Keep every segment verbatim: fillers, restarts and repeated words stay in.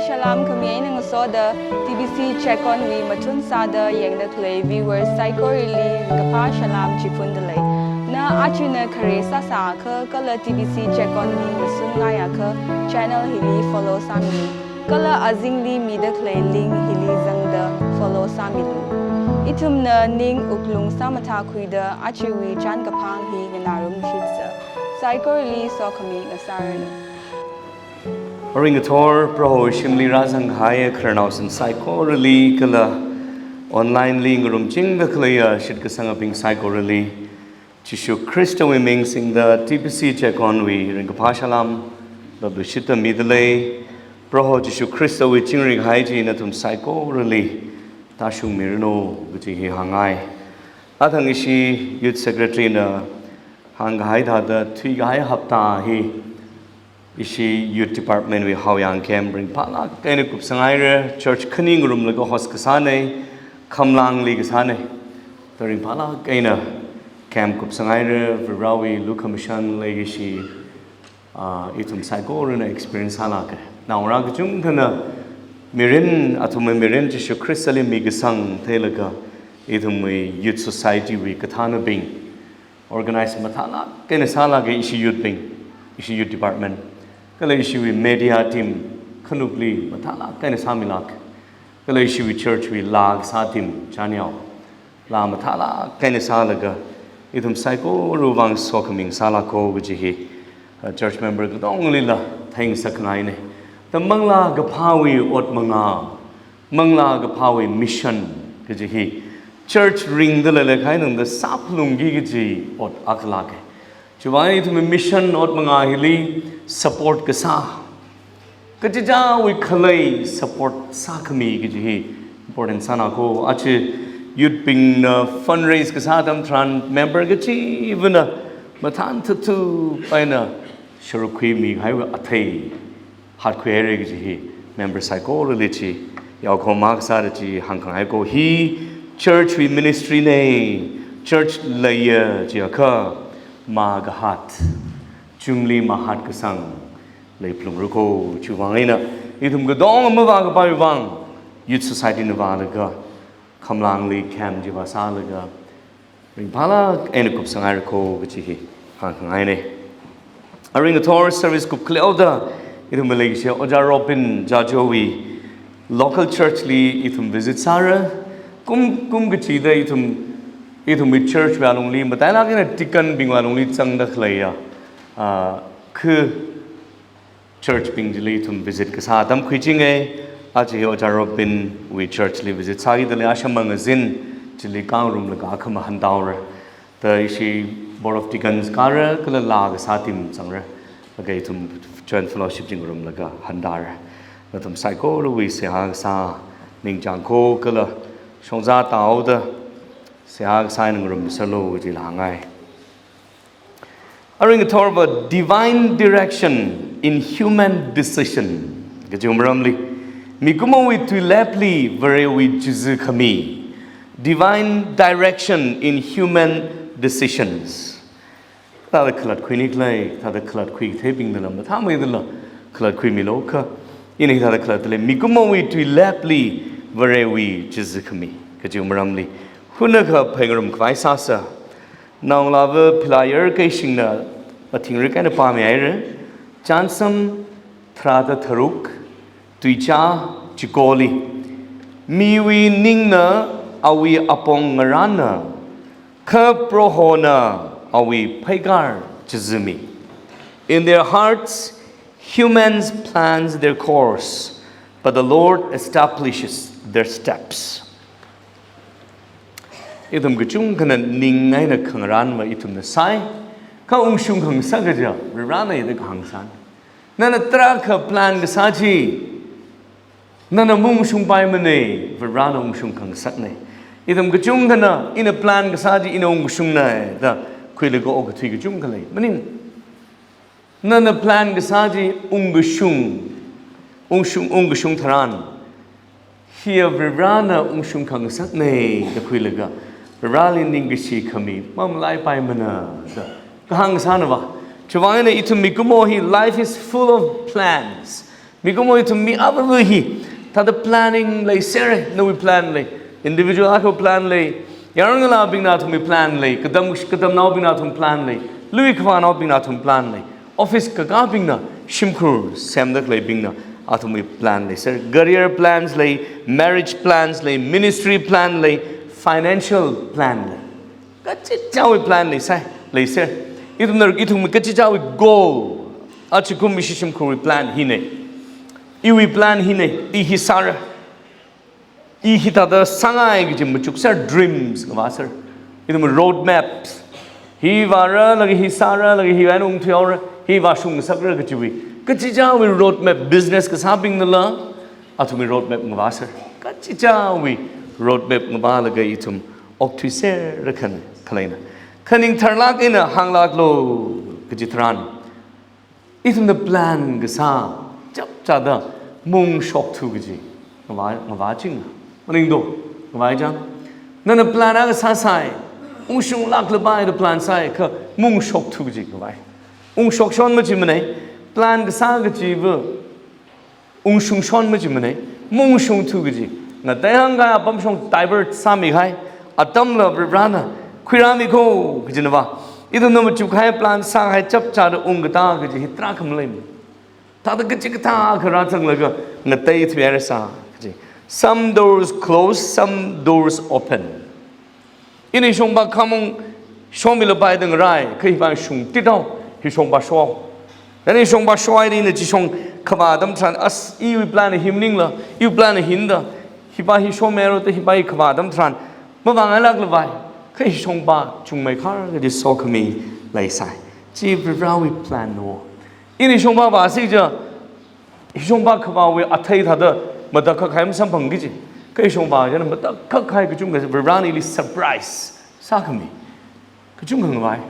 Salam khami eina ngasoda T B C Check On wui mathun sāda yangda khalei viewers saikorali ringkaphā salam chiphunda lei. Na ajana khare sāsākha kala T B C Check On li ngasunngaiakha channel hili follow sāmilu. Kala azingli mida khalei link hili zangda follow sāmilu. Ithumna ning wuklung sāmathākhuida ajawui chānkaphang hi nganārum shitsa. Saikorali sokhami ngasāranu. Aring ngathor Proho shimli rāzanghaiya khararnaosan saikorali kala online li ngarumchingda khaleiya shitkasangabing saikorali Jishu Khristawui ming singda T B C Check On wui ringkaphā salam laplushitda mida lei. Proho Jishu Khristawui chingri kahai chi nathum saikorali tāshungmiranu kaji hi hāngngai. Athang ishi Youth Secretary na hāngkahai thāda thuikahai hapta hi ishi Youth Department wui Haoyang camp ringphālāk eina kupsanghaira, church khani ngarumlaga host kasāna, Khamlangli kasāna. Da ringphālāk eina camp kupsanghaira, Varivarawui lukhamashan leishi, ah, ithum saikorana experience sālāka. Naongarā kachungkhana mirin, athumwui mirin Jishu Khristali mikasang theilaga ithumwui Youth Society wui kathānabing organize mathālāk eina sālāka ishi youth bing, ishi Youth Department. Kala ishiwui media team khanukli mathālāk eina sāmilāk. Kala ishiwui church wui laa kasā team chānyao laa mathālāk eina sālaga ithum saikorawui vang sokhami sālāko kaji hi, uh, church member katongalila theingasakngaina. Da Manglā Kaphāwui ot mangā, Manglā Kaphāwui mission kaji hi church ringda leilakha eina tangda sāphalungki kaji ot akhalāka. Chiwui vang ithumwui mission ot mangā hili support kasā, kachichāwui khalei support sākhami kaji hi important sānako. Aja youth bingna fundraise kasā atam tharan member kachivana mathānthutthu eina sharuk khuimihaiwui athei hatkhuihaira kaji hi member saikorali chi yaokahoma kasāda chi hāngkhangaiko. Hi church wui ministry na, church leiya chiakha makahat, chumli mahatkasang leiphalungrako. Chiwui vang eina ithum katonga mavākapaiwui vang Youth Society na vālaga Khamlangli camp chi vāsālaga ringphālāk eina kupsanghairako kaji hi hāngkhangaina. Aring ngathor service kupkhaleoda ithum leikashi Ojā Robin Jajowui local church li ithum visit sāra. Kum, kum kachida ithum, ithumwui church wui alungli matailāk eina deacon bingwui alungli zangda khaleiya, ah, khu church bing chili ithum visit kasā atam khuichinga. Aja hi Ojā Robin wui church li visit sākida lei, asham mangazin chili kangarumlaga akhama handaora. Da ishi Board of Deacons kāra, kala laa kasā team zangra. Laga ithum joint fellowship chi ngarumlaga handaora. Nathum saikorawui seihā kasā ningchāngko kala shongza tāhaoda seihā kasā eina ngarumserlu jila hāngngai. Aring ngathorva divine direction in human decision kaji maramli, mikumowui tuilepli Varewui chizi khami. Divine direction in human decisions. Thāda khalatta khuini khalei, thāda khalatta khuitheibingna lam mathāmeida la khalatta khuimilu kha, ina thāda khalatta lei, mikumowui tuilepli Varewui chizi khami kaji maramli. Hunakha phāngarum khavai sāsa. Naongalāva Philayar Keishingna athingrik eina pāmihaira. Chānsam tharāda tharuk, tuichā chikoli. Miwui ningna awui apong ngarānna, kha Prohona awui pheikar chizimi. In their hearts, humans plans their course, but the Lord establishes their steps. Ithum kachungkhana ning eina khangarānva ithumna sāi, kha ungshung khangasak kaja Varivarana ithāda kahāng sāna. Nana tarākha plan kasā chi, nana maungshungpaimana, Varivarana ungshung khangasakna. Ithum kachungkhana, ina plan kasā chi ina ungshungna da khuilaga okathui kachungkha lei. Maning, nana plan kasā chi ungkashung, ungshung, ungkashung tharan, hiya Varivarana ungshung khangasakna da khuilaga, Varivarali ningkashi khami mamalaipaimana da kahāng sānava. Chiwui vang eina ithum mikumo hi, life is full of plans. Mikumo ithum mi avāva hi, thāda planning leisera, nawui plan lei, individual akha plan lei, yarongalābingna athumwui plan lei, katam, katamnaobingna athum plan lei, lui khavānaobingna athum plan lei, office kakābingna, shimkhur semda khaleibingna athumwui plan leiser, career plans lei, marriage plans lei, ministry plan lei, financial plan lei. Kachichāwui plan leisai, leiser. Ithumna, ithum kachichāwui goal, achikum ishi shimkhurwui plan hina. Iwui plan hina, i hi sāra. I hithāda sāngai kaji machukser, dreams ngavāser. Ithum road maps. Hi vāra, laga hi sāra, laga hi eina ungthuihaora, hi vāshungsakra kajiwui. Kachichāwui road map, business kasābingnala, athumwui road map ngavāser. Kachichāwui road map ngavālaga ithum okthuiserra khan khaleina. Khaning tharlāk eina hānglāklu kaji tharan, ithumna plan kasā chapchāda maungshokthu kaji ngavā, ngavāching. Maningdo, ngavāchang. Nana plan akha sāsai, ungshunglāklapai da plan sāi, kha maungshokthu kaji ngavāi. Ungshokshon machimanei, plan kasā kajiva ungshungshon machimanei, maungshungthu kaji. Ngateihāngkahai apamshong divert sāmikahai atamla Varivarana khuirāmiko kajinava. Ithumna machukkahai plan sākahai chapchāda ungkatā kaji hi tarākha maleimana. Thāda kachikathā akha rāzanglaga ngateithuihairasā kaji. Some doors close, some doors open. Ina hishongpa khamong shomilapai da ngarai, kha hipa shungtithao, hishongpa sho. Ina hishongpa shohaida ina chishong khavā atam tharan, as, iwui plan hi maningla, iwui plan hi hina da, hipa hi shomihaira da, hipa hi khavā atam tharan, mavāngailāklapai, kha hishongpa chungmeikhar kaji sokhami leisai. Chi Varivarawui plan no. Ina hishongpa vāsi ja, hishongpa khavāwui athei thāda matakhak kahai masamphang kaji. Kha hishongpa china matakhak kahai kachungkha Varivarana ili surprise sākhami kachungkha ngavai.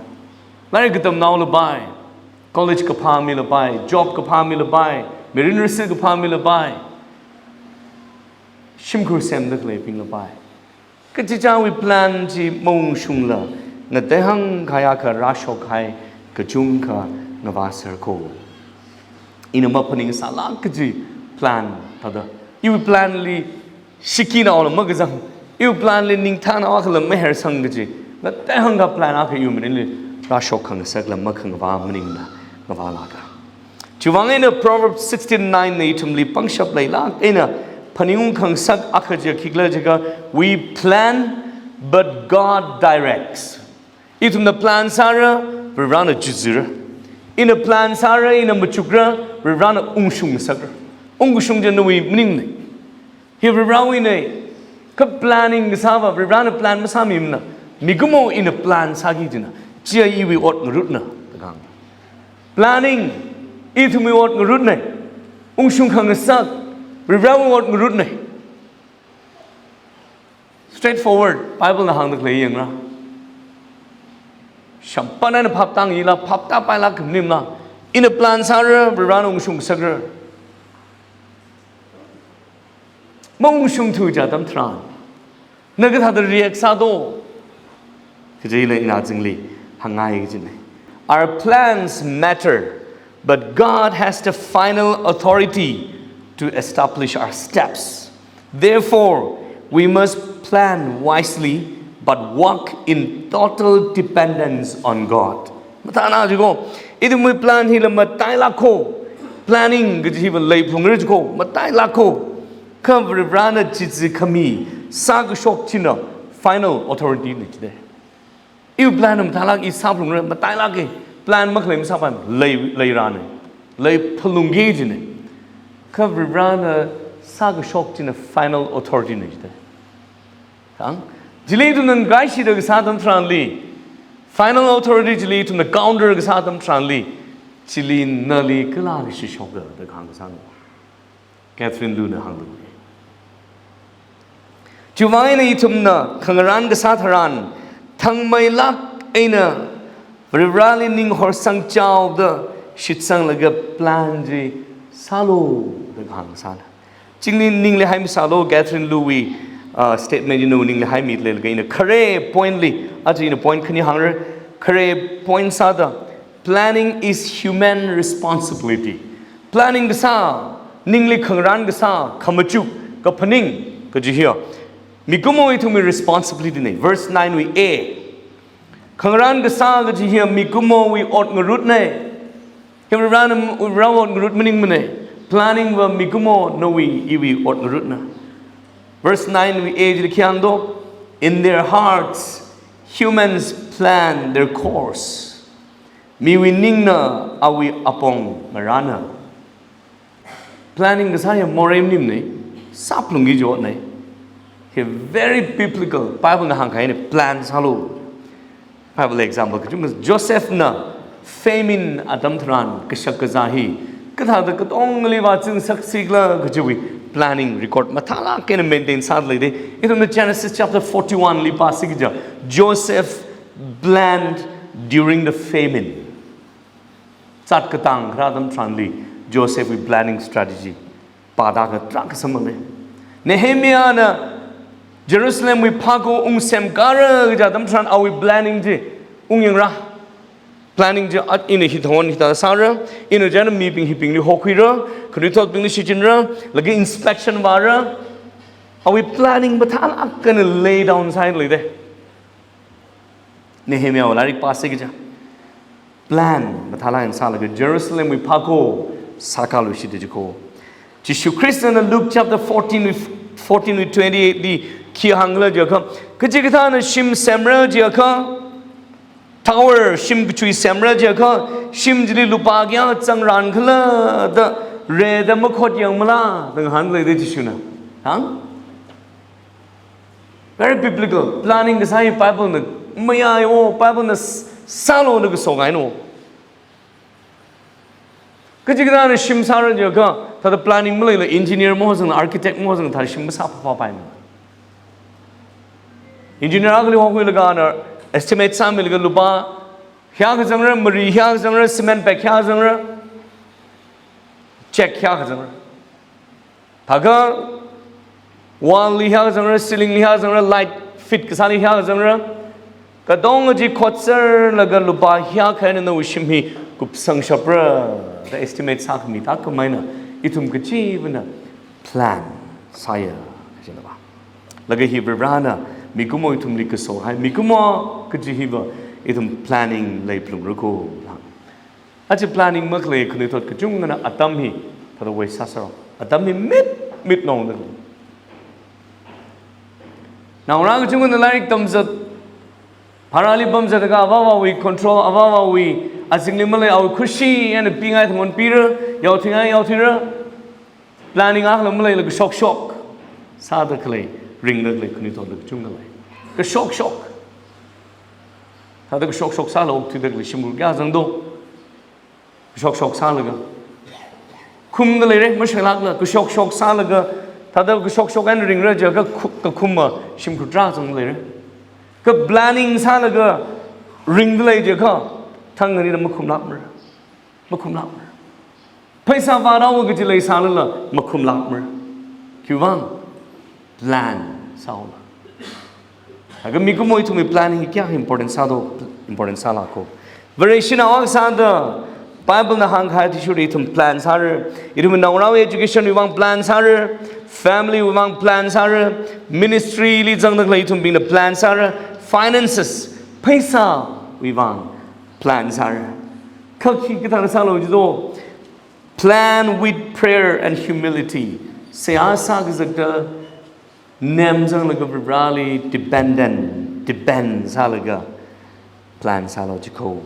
Lairik katamnaolapai, college kaphāmilapai, job kaphāmilapai, mirin risit kaphāmilapai, shimkhur semda khaleibinglapai. Kachichāwui plan chi maungshungla, ngateihāngkahai akha rāshokhai kachungkha ngavāserko. Ina maphaning sālāk kaji plan thāda, iwui plan li shikinaola makazang, iwui plan li ningthānao akhala mahersang kaji, ngateihāngkahai plan akha iwui mirinli rāshok khangasakla makhangavā maningla ngavālāka. Chiwuivang eina Proverbs sixteen nine na ithumli pangshap leilāk eina phaningungkhangasak akha chi khikhala jiakha, "We plan, but God directs." Ithumna plan sāra, Varivarana chizira. Ina plan sāra, ina machukra, Varivarana ungshungngasakra. Ungkashung chi nawui maningna. Hi Varivarawuina, kha planning kasāva, Varivarana plan masāmimana. Mikumo ina plan sāki jina, chiya iwui ot ngarutna, da kahāng. Planning, ithumwui ot ngarutna. Ungshung khangasak, Varivarawui ot ngarutna. Straightforward, Bible na hāngda khalei yangra. Shampana na phaptāngaila, phaptāpailāk khamaningla, ina plan sāra, Varivarana ungshung ngasakra. Maungshungthu kaji atam tharan, na kathāda react sādo? Kajila ina azingli hāngngai kajina. Our plans matter, but God has the final authority to establish our steps. Therefore, we must plan wisely, but walk in total dependence on God. Mathāna jiko, ithumwui plan hila matailākko, planning kaji hiva leiphungra jiko, matailākko. Kha Varivarana chizi khami, sākashok china final authority na jida. Iwui plan matailāk, i sāphalungra, matailāka, plan makhalei masāpai, lei, leirana, leiphalungki jina. Kha Varivarana sākashok china final authority na jida. Hāng? Chili ithumna ngaishida kasā atam tharanli, final authority chili ithumna counter kasā atam tharanli, chili nali kala kashi shokra da kahāng kasāna. Catherine Lu na hāngda. Chiwuivang eina ithumna khangarān kasā tharan, thangmeilāk eina Varivarali ning horsangchaoda shitsanglaga plan chi sālu da kahāng kasāna. Chingli ningli haimisālu, Catherine Lu wui, ah, statement ina ningli haimida leilaga ina khare point li, aja ina point khani hāngra, khare point sāda, planning is human responsibility. Planning kasā, ningli khangarān kasā, khamachuk, kaphaning kaji hiya mikumo ithumwui responsibility na. Verse nine wui A. Khangarān kasā kaji hiya mikumowui ot ngarut na. Hiya Varena, Varewui ot ngarut maningmana. Planning va mikumo nawui iwui ot ngarut na. Verse nine wui A chili khi hāng do, "In their hearts, humans plan their course." Miwui ningna awui apong ngarāna. Planning kasā hiya morei maningmana, sāphalungki kaji ot na. Hiya very biblical, Bible na hāngkahai na, plan sālu. Bible example kachungkha, Josephna famine atam tharan kashak kazā hi kathāda katongali vāchingsaksi khala kajiwui planning record mathālāk eina maintain sāda lei da. Ithumna Genesis chapter forty-one li pāsi kaja, Joseph planned during the famine. Zat katang kharā atam tharanli Josephwui planning strategy pāda katrā kasā male. Nehemiahna Jerusalemwui phako ungsemkāra kaja atam tharan awui planning chi ungyangra. Planning chi, a, ina hi thongon hithā sāra, ina chieina mibing hibingli hokhuira, khanuithotbingli shichinra, laga inspection vāra. Awui planning mathālāk eina lay down sāhaida lei da. Nehemiahwui lairik pāsi kaja, plan mathālāk eina sālaga Jerusalemwui phako sākāluishita jiko. Jishu Khristana Luke chapter fourteen wui, fourteen wui twenty-eight li khi hāngkhala jiakha, kachikathāna shim semra jiakha, tower, shim kachui semra jiakha, shim chili lupā kayā zangrānkhala da rida makhot yangmala da ngahānda lei da Jishuna. Hāng? Very biblical. Planning kasā hi Bible na mayāya o, Bible na s-, sālu da kaso kahaina o. Kachikathāna shim sāra jiakha, thāda planning maleila engineer mahozangla, architect mahozangla thāda shim masāphapaimana. Engineer akhali hokhuilaga ana estimate sāmilaga lupā hiyākha zangra, mari hiyākha zangra, cement bag hiyākha zangra, check hiyākha zangra. Thākha wall li hiyākha zangra, ceiling li hiyākha zangra, light fit kasāli hiyākha zangra. Katonga chi khotserlaga lupā hiyākha eina nawui shim hi kupsangshapra da estimate sākhami thākhameina ithum kachivana plan sāya kajina va. Laga hi Varena mikumo ithumli kaso hai, mikumo kaji hiva ithum planning leiphalungra ko. Aja planning makhalei khanuithot kachungana atam hi thāda waste sāsāra. Atam hi mit, mit nongda. Naongarā kachungana lairik tamzat, bharali pamzatlaga avāvawui control, avāvawui azingli malei, awui khushi eina pingai thangkhan pira, yaothingai yaothira. Planning akhala maleila kashokshok sāda khalei, ringda khalei khanuithotla kachungkha lei. Kashokshok. Thāda kashokshok sālaga okthuida khalei shimkhur kayā zangdo. Kashokshok sālaga khumda leira, mashailākla, kashokshok sālaga, thāda kashokshok eina ringra jiakha khu-, kakhuma shimkhur tarā zangda leira. Kha planning sālaga ringda lei jiakha, thang khanina makhumlākmara. Makhumlākmara. Pheisā vārao kaji leisālala makhumlākmara. Khiwuivang? Plan sāhaola. Laga mikumo ithumwui planning hi kayākha important sādo, important sāla ko. Vareshina akha sāda, Bible na hāngkahai athishurda ithum plan sāra. Ithum naongarāwui education wuivang plan sāra. Family wuivang plan sāra. Ministry li zangda khalei ithumbingna plan sāra. Finances, pheisā wuivang plan sāra. Kha khi kathāda sālu jido? Plan with prayer and humility. Seihā sākazakta, nem zanglaga Vareli dependent, depend sālaga plan sālu jiko.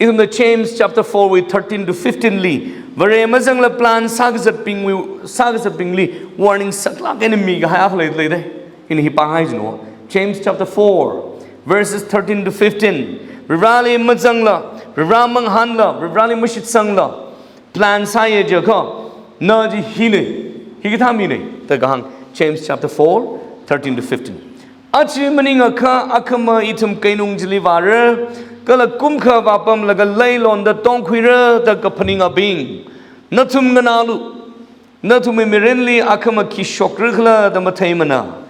Ithumna James chapter four wui thirteen to fifteen li, Vare mazangla plan sākazatbingwui, sākazatbingli warning saklāk eina mikahai akha lei, leida. Ina hi pāngai jino. James chapter four, verses thirteen to fifteen. Vareli mazangla, Vare mangahānla, Vareli mashitsangla, plan sāya jiakha, na chi hina, hikathā mina da kahāng, James chapter four, thirteen to fifteen. Aja maningakha akhama ithum keinung chili vāra, kala kumkha vāpamlaga leilonda tongkhuira da kaphaningabing, nathum nganālu, nathumwui mirinli akhama khi shokra khala da matheimana.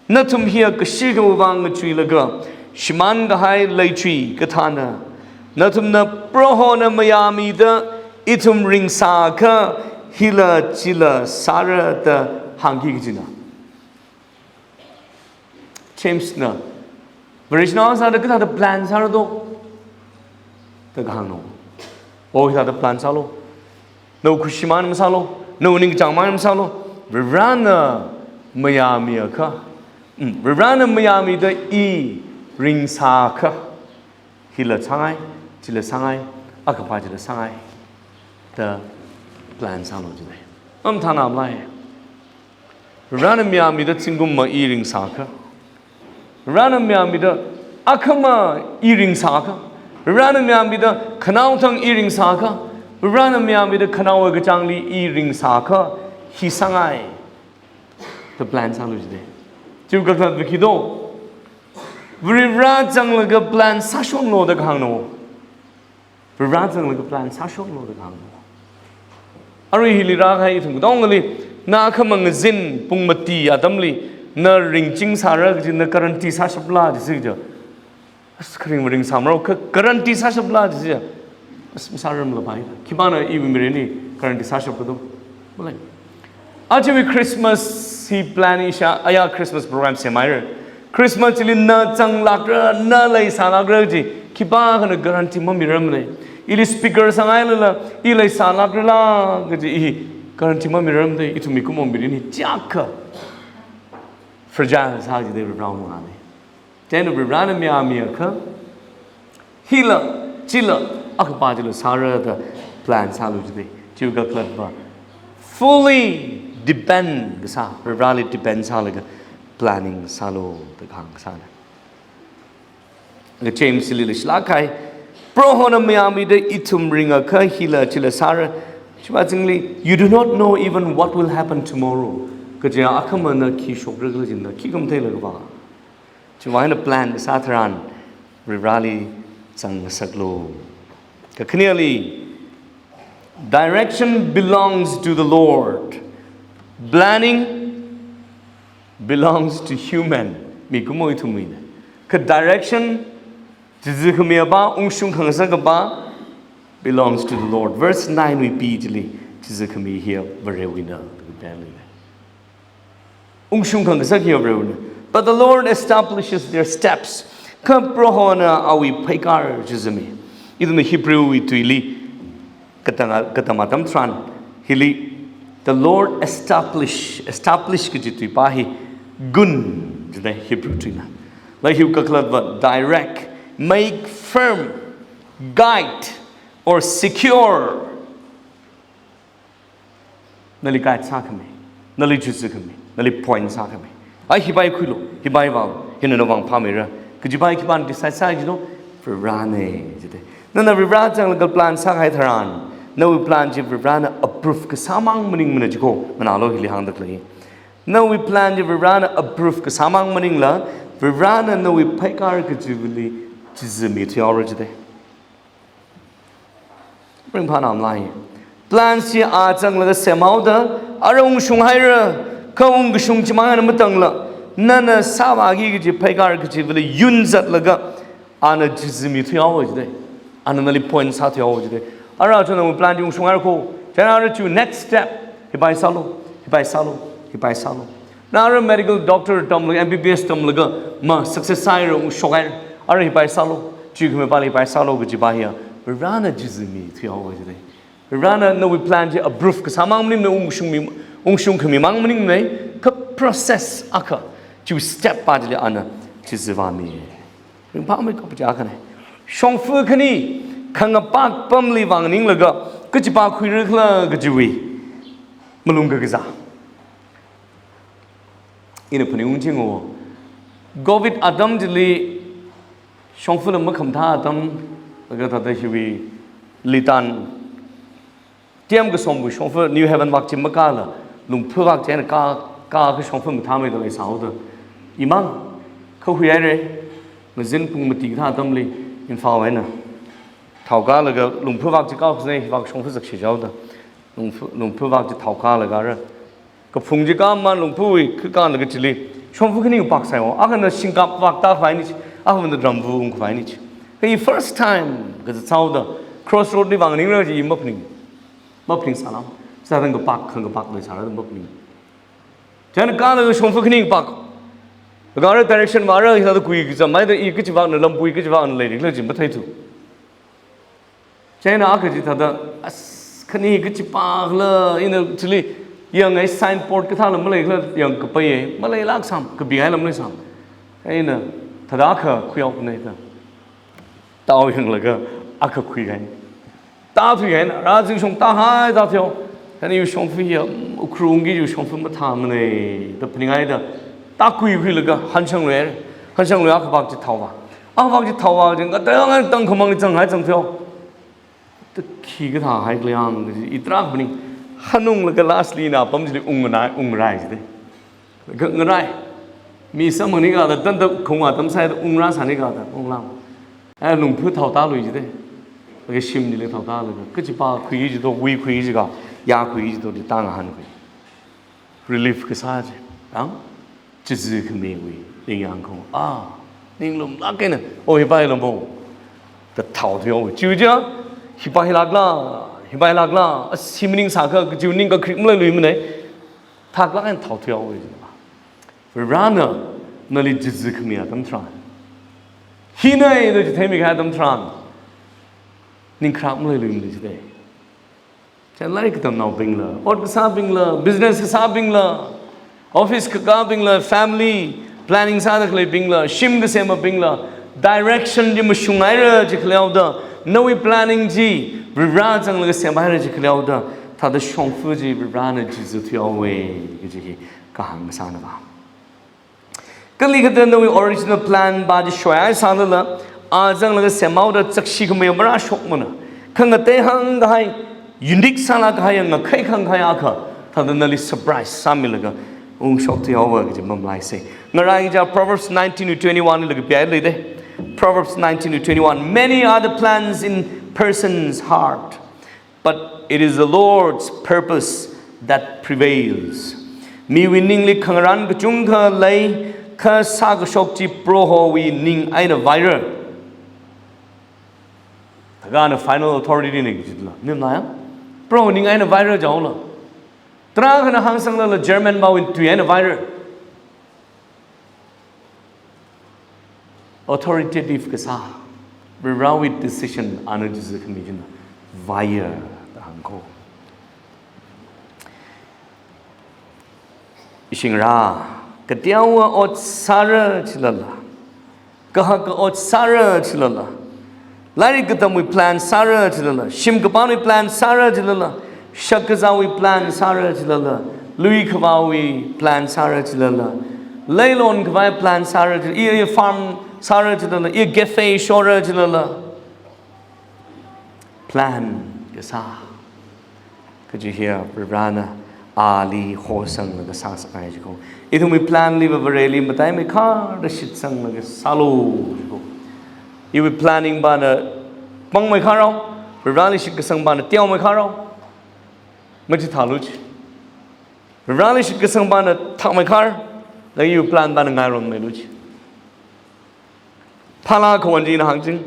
Nathum hiya kashikhawui vang ngachuilaga shimānkahai leichui kathāna. Nathumna Prohona mayāmida ithum ringsākha, hila chila sāra da hāngki kajina. James na, Vareshinao sāda kathāda plan sāra do? Da kahāngna. O, hithāda plan sālu. Nawui khuishimang masālu. Nawui ningkachāngmang masālu. Varivarana mayāmiakha. Mm, Varivarana mayāmida i ringsākha, hila sāngai, chila sāngai, akhapa chila sāngai da plan sālu jidei. Mathānamlai. Varivarana mayāmida zingkumva i ringsākha, Varivarana mayāmida akhama i ringsākha, Varivarana mayāmida khanaothang i ringsākha, Varivarana mayāmida khanaowa kachāngli i ringsākha, hi sāngai da plan sālu jidei. Chiwui kakhalatva khi do? Varivara zanglaga plan sāshonlu da kahāngna. Varivara zanglaga plan sāshonlu da kahāngna. Arui hili rākahai ithum katongali, na akhama ngazin pung mati atamli na ringching sāra kaji na guarantee sāshapla jisi kaja. As kharing maring sāmrao kha guarantee sāshapla jisi. As masāramla pai. Khipāna iwui mirinli guarantee sāshapla do? Malei. Ajawui Christmas hi plan isha, aya Christmas program semhaira. Christmas chili na zanglākra, na leisālākra kaji khipākhana guarantee mamiramnei. Ili speaker sāngailala, i leisālākrala kaji i guarantee mamiramnei. Ithum mikumo mirin hi chiyākha fragile sā jidei, Varivarana mangānei. Chieina Varivarana mayāmiakha, hila, chila, akhapa chila sāra da plan sālu jidei. Chiwui kakhalatva fully depend kasā, Varivarali depend sālaga planning sālu da kahāng kasāna. Kha James li leishilāk kahai, Prohona mayāmida ithum ringakha hila chila sāra. Chiwui azingli, you do not know even what will happen tomorrow. Kaja akhamana khi shokra khala chi na khi khamatheilaga va. Chiwui eina plan kasā tharan Varivarali zangngasaklu. Kakhaneli, direction belongs to the Lord. Planning belongs to human. Mikumo ithumwuina. Kha direction, chizi khami apa, ungshung khangasak apa, belongs to the Lord. Verse nine wui B chili, chizi khami hiya Varewuina. Ungshung khangasak hiya Varewuina. But the Lord establishes their steps. Kha Prohona awui pheikar chizami. Ithumna Hebrew wui tuili katang, katam atam tharan hili, the Lord establish, establish kaji tuipā hi gun jidei Hebrew tuina. Lairik kakhalatva direct, make firm, guide, or secure. Nali guide sākhami, nali chizi khami, nali point sākhami. Ai, hipai khuilu, hipai vālu, hina nawui vang phāmeira kajipa khipāna decide sāi jino? Varivaranei jidei. Nana Varivara zanglaga plan sākahai tharan, nawui plan chi Varivarana approve kasāmang maningmana jiko, nganālu hili hāngda khalei. Nawui plan chi Varivarana approve kasāmang maningla, Varivarana nawui pheikar kachivali chizami thuihaora jidei. Ringphānamlai. Plan chi a zanglaga semhaoda, ara ungshung haira, kha ungkashung chimang eina matangla, nana sāvāki kaji pheikar kachivali yun zatlaga, ana chizami thuihaowa jidei. Ana nali point sā thuihaowa jidei. Ara china nawui plan chi ungshung haira ko, china ara chi next step, hipai sālu, hipai sālu, hipai sālu. Na ara medical doctor tamlaga, M B B S tamlaga, ma success sāhaira, ungshok haira. Ara hipai sālu, chi khami pāli hipai sālu kajipa hiya Varivarana chizami thuihaowa jidei. Varivarana nawui plan chi approve kasāmang maningmana, ungshungmi, ungshung khamimang maningmana, kha process akha, chi step pa chili ana chizivāmi. Ringphāmei kapacha khanei. Shongfa khani khangapak pamli vang ninglaga kajipa khuira khala kajiwui malung kakazā ina phaningung chinga. Covid atam chili shongfala makhamathā atam, laga thāda hiwui Litan T M Kasom wui shongfa New Haven vak chi makāla, Lungphu vak china kā, kā kha shongfa mathāmeida leisāhaoda, imang khahui haira, ngazin pung mati kathā atamli Imphal eina thaokālaga Lungphu vak chi kākhuisai, hivak shongfa zakshi jihaoda, Lungphu, Lungphu vak chi thaokālaga ra, kaphung chi kāmamān Lungphuwui khikānlaga chili shongfa khani pāksai haowa. Akhana shingkap vak tākhavai ni chi, akhana ramvu ungkhavai ni chi. Kha i first time kazat sāhaoda, crossroad li vang ningra chi i maphaning, maphaningsālam. Sāda kapak, khangkapak leisāra da maphaning. Chieina kala shongfa khani pak. Gara direction vāra, hithāda kui kazam, maida i kachivakna lampui kachivakna leili khala chi matheithu. Chieina akha chithāda, as, khani kachipakla, ina chili, yangngai signboard kathāla maleikhala yangkapai, maleilāk sam, kabi haila maleisam. Eina, thāda akha khuihaonaida. Tao yanglaga, akha khuihaina. Tāthuihaina, rāzingshong tāhai tāthuihao. Chieina iwui shongfa hiya, mm, Ukhrul wungki iwui shongfa mathāmana, da phaninghaida. Tākhuikhuilaga, hanshangluihaira. Hanshangluiakha pak chi thaova. Akha pak chi thaova, jing, katayang tangkhamang changhai changthuihao. Da khi kathāhai khala yang, i tarākha phaning. Hanunglaga lastly ina apam chili ungna, ungrai jida. Ga-, ngarai. Mi samphangni kathāda, tanda khongwa tamsai da ungrāsāni kathāda, unglam. Ai lungphu thaotālui jida. Laga shimli le thaotālaga. Kachipa khui jido, wui khui jiga, ya khui jido, di tang han khui. Relief kasā chi. Ang? Chizi khamiwui, ningyāng khong. Ah, ninglumlāk eina. Oh, hipai lambo. Da thaothuihao. Chiuja, hipai lākla, hipai lākla. Asi maning sākha, chiu ning kakrik maleilui mana. Thaklāk eina thaothuihao. Varena, nali chizi khami atam tharan. Hina da chitheimi kahai atam tharan. Ning krak maleilui mana jida. Chieina lairik katamnaobingla, ot kasābingla, business kasābingla, office kakābingla, family planning sāda khaleibingla, shim kasemabingla, direction chi mashunghaira chi khaleihaoda, nawui planning chi, Varivara zanglaga semhaira chi khaleihaoda, thāda shongfa chi Varivarana chizi thuihaowa, kaji hi kahāng kasāna va. Kali kathāda nawui original plan pa chi shoihai sālala, a zanglaga semhaoda chakshi khamei marāshokmana. Khangatei hāngkahai, unique sālāk kahai, ngakhai khangkhai akha, thāda nali surprise sāmilaga, ungshok thuihaowa kaji mamalaisa. Ngaraicha Proverbs nineteen twenty-one laga piai leida. Proverbs nineteen twenty-one, "Many are the plans in person's heart, but it is the Lord's purpose that prevails." Miwui ningli khangarān kachungkha lei, kha sākashok chi Prohowui ning eina vaira. Thakana final authority na kajila. Nim na ya? Proho ning eina vaira jaola. Tarākhana hāngsanglala German pawui tui eina vaira. Authoritative kasā, Varivarawui decision ana chizi khami china vaira da hāngko. Ishi ngarā, kateowa ot sāra chilala, kahaka ot sāra chilala, lairik katamwui plan sāra chilala, shim kapānwui plan sāra chilala, shakkazāwui plan sāra chilala, lui khavāwui plan sāra chilala, leilon khavai plan sāra chilala, i, i farm sāra chilala, i cafe shora chilala. Plan kasā. Kaji hiya Varivarana ali hosanglaga sāsāngai jiko. Ithumwui plan liva Vareli mataimeikharda shitsanglaga sālu jiko. Iwui planning pana pangmeikharao, Varivarali shitkasang pana teomeikharo. Machithālu chi. Varivarali shitkasang pana thakmeikhar, laga iwui plan pana ngaironmeilu chi. Phala khawan china hāngching.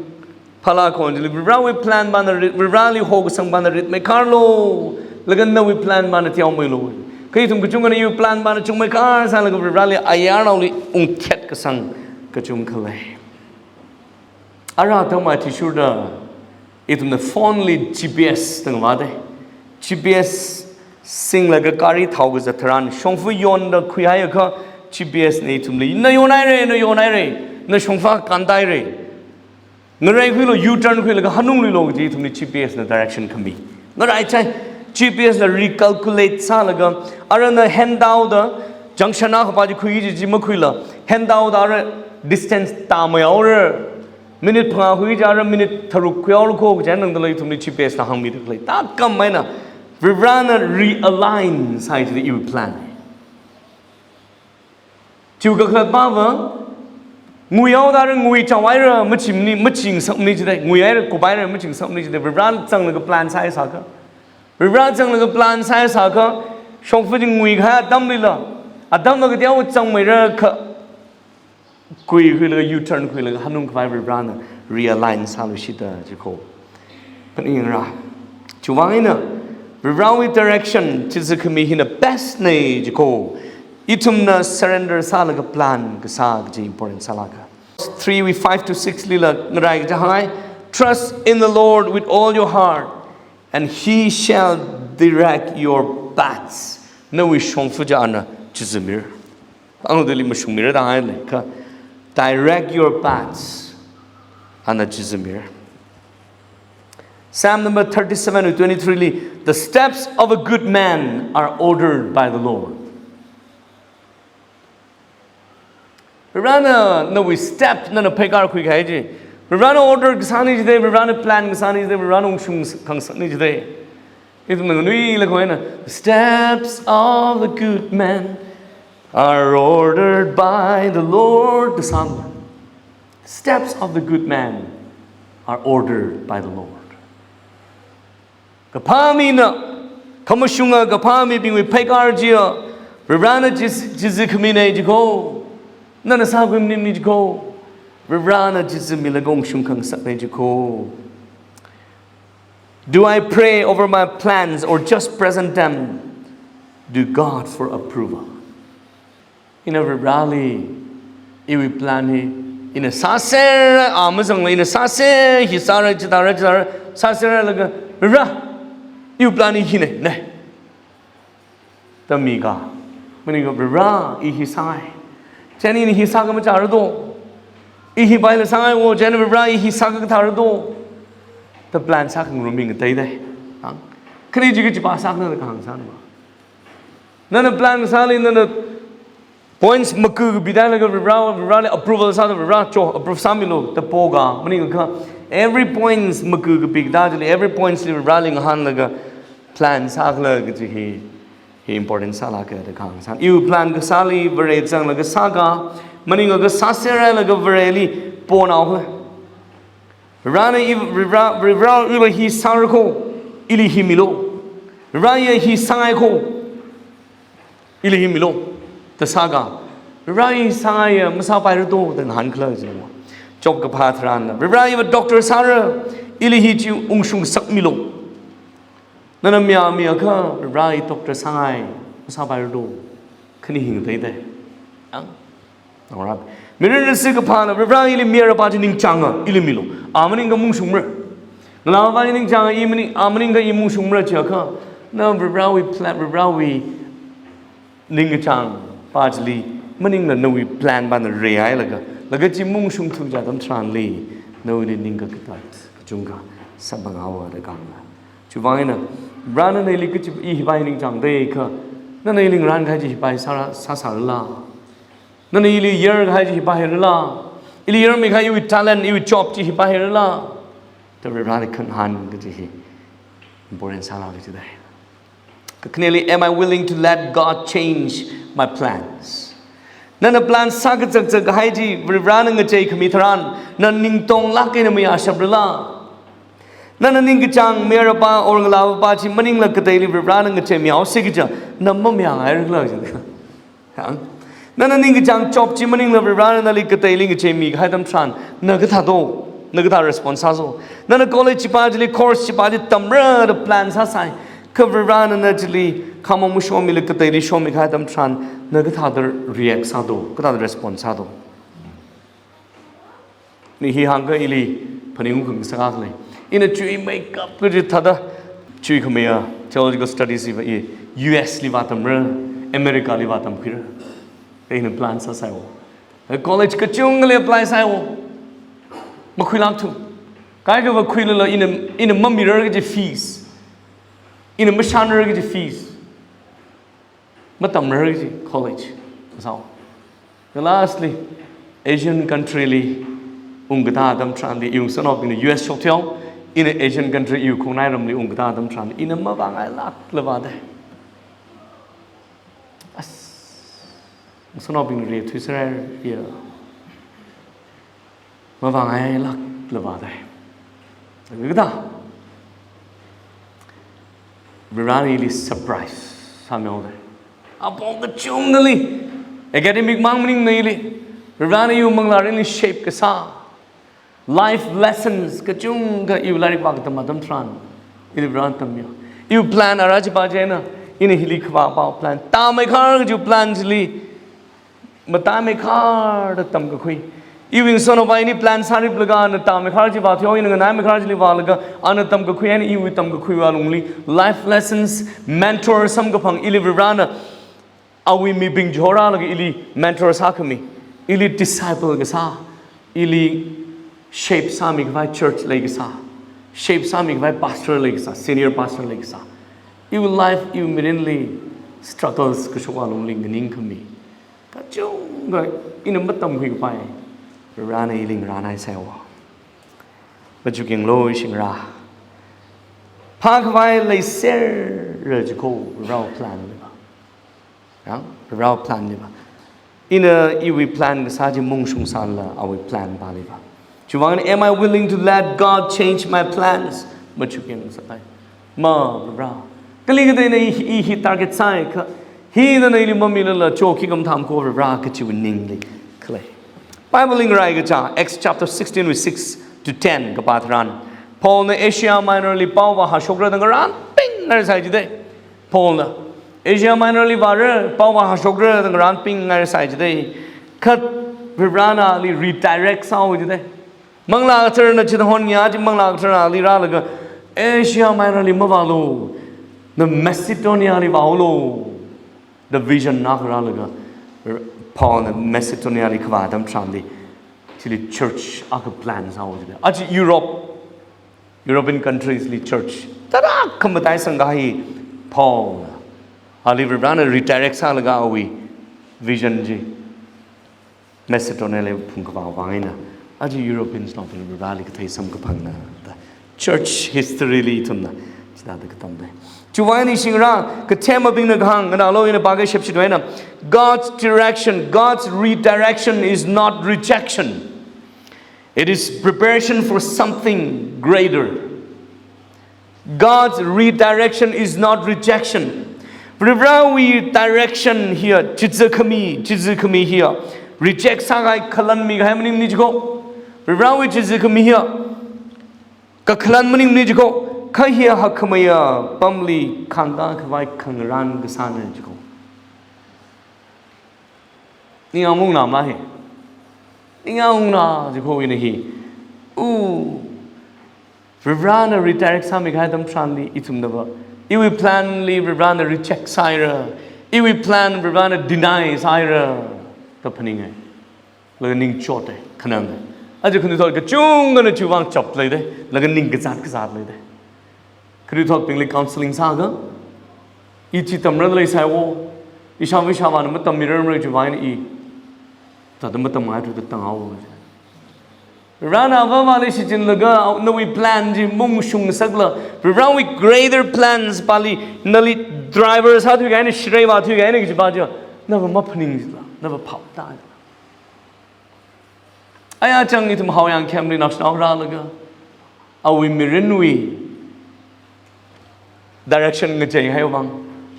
Phala khawan chili, Varivarawui plan pana rit, Varivarali hokasang pana ritmeikharlu, laga nawui plan pana teomeilu. Kha ithum kachungkhana iwui plan pana chungmeikhar sālaga Varivarali ayarnaoli ungthet kasang kachungkha lei. Ara tangmai athishurda, ithumna phone li G P S tangvāda. G P S singlaga gari thaokazat tharan, shongfa yonda khuihaiakha, G P S na ithumli, na yonhaira, na yonhaira, na shongfa kāndaira. Ngareikhuilu, U-turn khuilaga hanungluilu kaji ithumli G P S na direction khami. Ngaraichai, G P S la recalculate sālaga, arana handout da, junction akhapa chi khui kaji chi makhuila, handout da ara distance tāmeihaora. Minute phangā khui kaji ara minute tharuk khuihaolu ko kaji nangdala ithumli G P S na hāngmida khalei. Thākhameina, Varivarana realign sāi chili iwui plan. Chiwui kakhalatpava, nguihaoda ara ngui chaohaira, machimni, machingasakmani chida, nguihaira, kuphaira, machingasakmani chida, Varivara zanglaga plan sāi sākha. Varivara zanglaga plan sāi sākha, shongfa chi nguikahai atamlila, atamla kateowa zangmeira kha, kuikhuilaga U-turn khuilaga hanung khavai Varivarana realign sāluishita jiko. Phaningra. Chiwuivang eina, Varivarawui direction chiza khami hina best na jiko. Ithumna surrender sālaga plan kasā kaji important sālāka. Three wui five to six lila ngarai kaja hāngai, "Trust in the Lord with all your heart, and he shall direct your paths." Nawui shongfa chi ana chizamira. Anudali mashungmira da hāngai lei kha, "Direct your paths," ana chizamira. Psalm number thirty-seven wui twenty-three li, "The steps of a good man are ordered by the Lord." Varivarana nawui step nana pheikar khuikahai chi, Varivarana order kasāna jida, Varivarana plan kasāna jida, Varivarana ungshung khangasakna jida. Ithumna nganuilakha eina, "The steps of a good man are ordered by the Lord," da sāma. "Steps of the good man are ordered by the Lord." Kaphā mina, khamashunga kaphā mibingwui pheikar chiya, Varivarana chiz-, chizakhamina jiko. Nana sākhui maningmana jiko. Varivarana chizamilaga ungshung khangasakna jiko. Do I pray over my plans or just present them to God for approval? Ina Varivarali iwui plan hi, ina sāsera, a mazangla ina sāsera, hi sāra, chithāra, chithāra, sāseralaga, "Varivara, iwui plan hi hina, ne," da miga. Maningakha, "Varivara, i hi sāngai. Chieina ina hi sākhamachāra do. I hi paila sāngai wo, chieina Varivara, i hi sākakathāra do," da plan sākhangarum mi ngateida. Ang, khani chi kachi pa sākna da kahāng sāna ma. Nana plan kasāli, nana points maku kapi dalaga Varivara, Varivarali approval sāda, "Varivara cho, approve sāmilu," da poga, maningakha every points maku kapi da chili, every points li Varivarali ngahānlaga plan sākhala kaji hi, hi important sālāka da kahāng sā. Iwui plan kasāli Vare zanglaga sāga, maningakha sāseralaga Vareli ponao khala. Varivarana i, Varivara, Varivara ila hi sāra kho, ili hi milu. Varivara i hi sāngai kho, ili hi milu, da sāga. "Varivara, i sāngaiya masāpaira do," da ngahānkhala jina. Job kaphā tharan, "Varivara, iva doctor sāra, ili hi chi ungshung sakmilu." Nana mayā miakha, "Varivara, i doctor sāngai, masāpaira do," khani hi ngateida. Ang? Alright. Mirin rasi kaphāna, "Varivara, ili mayarpā chi ningchānga, ili milu. A maningakha maungshungmara. Ngalāpā chi ningchānga, i maning, a maningakha i maungshungmara," chiakha, na Varivarawui plan, Varivarawui ningkachāng pa chili maningla nawui plan pana reihailaga, laga chi maungshungthu kaji atam tharanli, nawuili ningkakatat kachungkha samphanghaowa da kahāngna. Chiwuivang eina, Varivarana nali kachi, i hi pa hi ningchāngda kha, nana ili ngarānkahai chi hi pa hi sāra, sāsārala. Nana ili yarkahai chi hi pa hirala. Ili yarmikahai iwui talent, iwui job chi hi pa hirala, da Varivarali khangahān kaji hi important sālāka jida. Kakhaneli, am I willing to let God change my plans? Nana plan sākazakzak kahai chi Varivarana ngacheikhami tharan, na ningtonglāk eina mayāshaprala? Nana ningkachāng mayarpā or ngalāpā chi maningla kateili Varivarana ngacheimihaosi kaja, na mamayāngairala jida. Hang? Nana ningkachāng job chi maningla Varivarana nali kateili ngacheimikahai atam tharan, na kathā do, na kathā response sāso. Nana college chi pa chili, course chi pa chi tamra da plan sāsai. Kha Varivarana na chili khamong mashomila kateili shommikahai atam tharan, na kathāda react sādo, kathāda response sādo. Ni hi hāngkha ili phaningung khangasak lei. Ina chuimeikap kaji thāda, chuikhameiya theological studies hiva i U S li vātamra, America li vātamkhuira. Ina plan sāsaiwo. College kachungkhali apply saiwo. Makhuilākthu. Kaikha vākhuilala ina, ina mamirar kaji fees. Ina mashānrar kaji fees. Matamrar kaji college. Sao. Lastly, Asian country li ungkatā atam tharanli, iwui ngasotnaobingna U S shoktheo, ina Asian country iwui khongnai ramli ungkatā atam tharanli, ina mavāngailākla vāda. As, ngasotnaobingna ri thuisarai ya. Mavāngailākla vāda. Kathā? Varivarana ili surprise sāmihaoda. Apong kachungkhali, academic mang maningmana ili, Varivarana iwui manglā mirinli shape kasā, life lessons kachungkha iwui lairik vākatam atam tharan, ili Varivarana tammiya. Iwui plan ara chi pa chieina, ina hili khavā pa plan. Tāmeikhar kaji plan chili, matāmeikhar da tamkakhui. Iwui ngasotnaova ini plan sāriplaga ana tāmeikhar chi vāthuihaowa, ina nganāmeikhar chili vālaga ana tamkakhui, ana iwui tamkakhuiwui alungli life lessons, mentor samkaphang ili Varivarana awui mibing chihorālaga ili mentor sākhami, ili disciple kasā, ili shape sāmikhavai church leikasā, shape sāmikhavai pastor leikasā, senior pastor leikasā. Iwui life, iwui mirinli struggles kashok alungli nganingkhami kachungkha ina matamkhuikapai, Varivarana ili ngarānhaisaihaowa. Machukenglu ishingarā. Phākhavai leiserra jiko, Varewui plan niva. Ya, Varewui plan niva. Ina iwui plan kasā chi maungshungsālala awui plan paliva. Chiwuivang, am I willing to let God change my plans? Machukeng sakai. Ma, Varewui. Kali kathāda ina i, i hi target sāakha, hina ili mamilala chokhi kamtham ko Varewui kachiwui ningli khalei. Bible li ngarai kachā, Acts chapter sixteen verse six to ten kapā tharan, Paulna Asia Minor li pao vāhāshokra da ngarānpingngaisai jidalei. Paulna Asia Minor li vāra, pao vāhāshokra da ngarānpingngaisai jidalei. Kha Varivarana ali redirect sāhaowa jidalei. Manglā Katharana chithāda honngaiya chi, Manglā Katharana ali rālaga, Asia Minor li mavālu, na Macedonia li vāulu da vision akha rālaga, Paulna Macedonia li kavā atam tharanli, chili church akha plan sāhaowa jidalei. Aja Europe, European countries li church tarākha mataisangkahai Paulna, ali Varivarana redirect sālaga awui vision chi Macedonia li phungkavā vang eina, aja Europeans naobing Vareli kathei samkaphangna da. Church history li ithumna chithāda katamdalei. Chiwuivang ishingarā, kathemabingna kahāng, nganālu ina pākashap shitwui eina, God's direction, God's redirection is not rejection. It is preparation for something greater. God's redirection is not rejection. Varivarawui direction hiya chizakhami, chizakhami hiya reject sākahai, khalanmikahai maningmana jiko. Varivarawui chizakhami hiya kakhalan maningmana jiko. Kha hiya hakhamaya pamli khāngkā khavai khangarān kasāna jiko. Ningyāng ungna mala hi. Ningyāng ungna jiko ina hi. U, Varivarana redirect sāmikahai atam tharanli ithumnava iwui plan li Varivarana reject sāhaira, iwui plan Varivarana deny sāhaira da phaninga. Laga ning chotta, khanang. Aja khanuithot kachungkhana chiwuivang chap leida, laga ning kazat kazat leida. Khanuithotbingli counseling sāakha, i chi tamra leisai wo, ishāva ishāvāna matammirarmara chiwuivang eina i thāda matamngai thuda tānghaowa. Varivarana avāvali shichinlaga nawui plan chi maungshung ngasakla, Varivarawui greater plans pali nali driver sāthuikahai eina, shirei vāthuikahai eina kaji pa chi, nava maphaning jila, nava phap ta jila. Aya chang ithum Haoyang camp li naoshinao rālaga, awui mirinwui direction ngacheihai vang,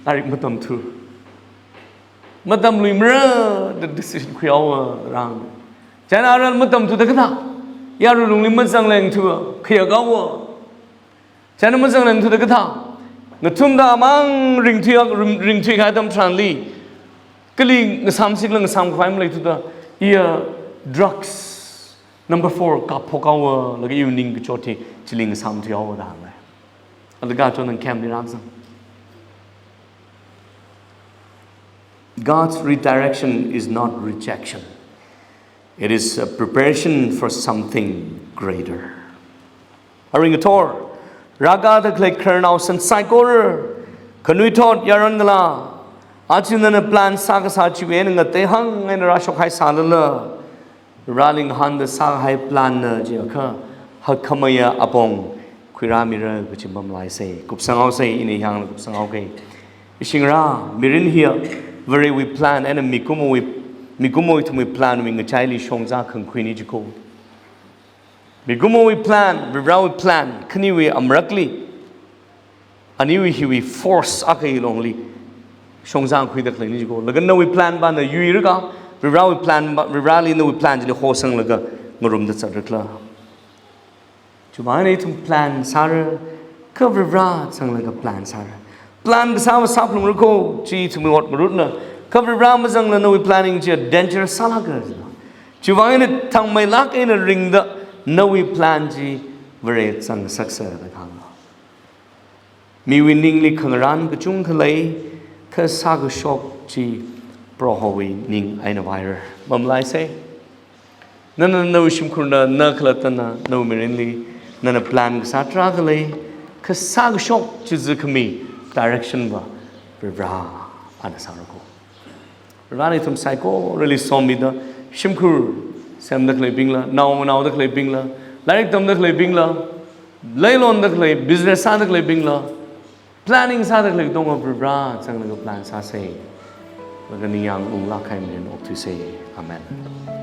lairik matamthu. Matamluimara da decision khuihaowa rānga. Chieina arui matamthuda kathā, yarui lungli mazanglengthu, khayākhaowa. Chieina mazanglengthuda kathā, ngathumda amang ringthui, ring, ringthuikahai atam tharanli, kali ngasāmsikla ngasāmkhavai maleithuda, iya drugs number four kaphokhaowa, laga iwui ning kachot hi chili ngasāmthuihaowa da hānga. Alaga chon nang camp li rāzang. God's redirection is not rejection. It is a preparation for something greater. Arui ngathor, rākada khalei khararnao san saikora, khanuithot yaron ngalā, aja nana plan sākasā chiwui eina ngateihang eina rāshokhaisālala, Vareli ngahānda sākahai plan na jiakha, hakhamaya apong khuirāmira kaji mamalaisei. Kupsanghaosei, ina yangla kupsanghaokei. Ishingarā, mirin hiya Varewui plan eina mikumowui, mikumo ithumwui plan wui ngachaili shongza khangkhuina jiko. Mikumowui plan, Varivarawui plan, khaniwui amrakli, aniwui hiwui force akha hi longli shongza khuida khaleina jiko. Laga nawui plan pa na yuirakha, Varivarawui plan pa, Varivarali nawui plan chili hosanglaga ngarumda zatrakhala. Chiwuivang eina ithum plan sāra, Kha Varivarā zanglaga plan sāra. Plan kasā masāphalungra ko, chi ithumwui ot marutna. Kha Varivarā mazangla nawui planning chi danger sālāka. Chiwui vang eina thangmeilāk eina ringda nawui plan chi Vare zangngasaksa da kahāng. Miwui ningli khangarān kachungkha lei, kha sākashok chi Prohowui ning eina vaira. Mamalaisa. Nana nawui shimkhurna, na khalattana nawui mirinli, nana plan kasā tarākha lei, kha sākashok chi zingkum direction va Varivarā ana sāra ko. Varivarāna ithum saikorali somida, shimkhur semda khaleibingla, naonaoda khaleibingla, lairik tamda khaleibingla, leilonda khalei, business sāda khaleibingla, planning sāda khalei katonga Varivarā zanglaga plan sāsa. Laga ningyāng unglāk kahai mirin okthuisa. Amen.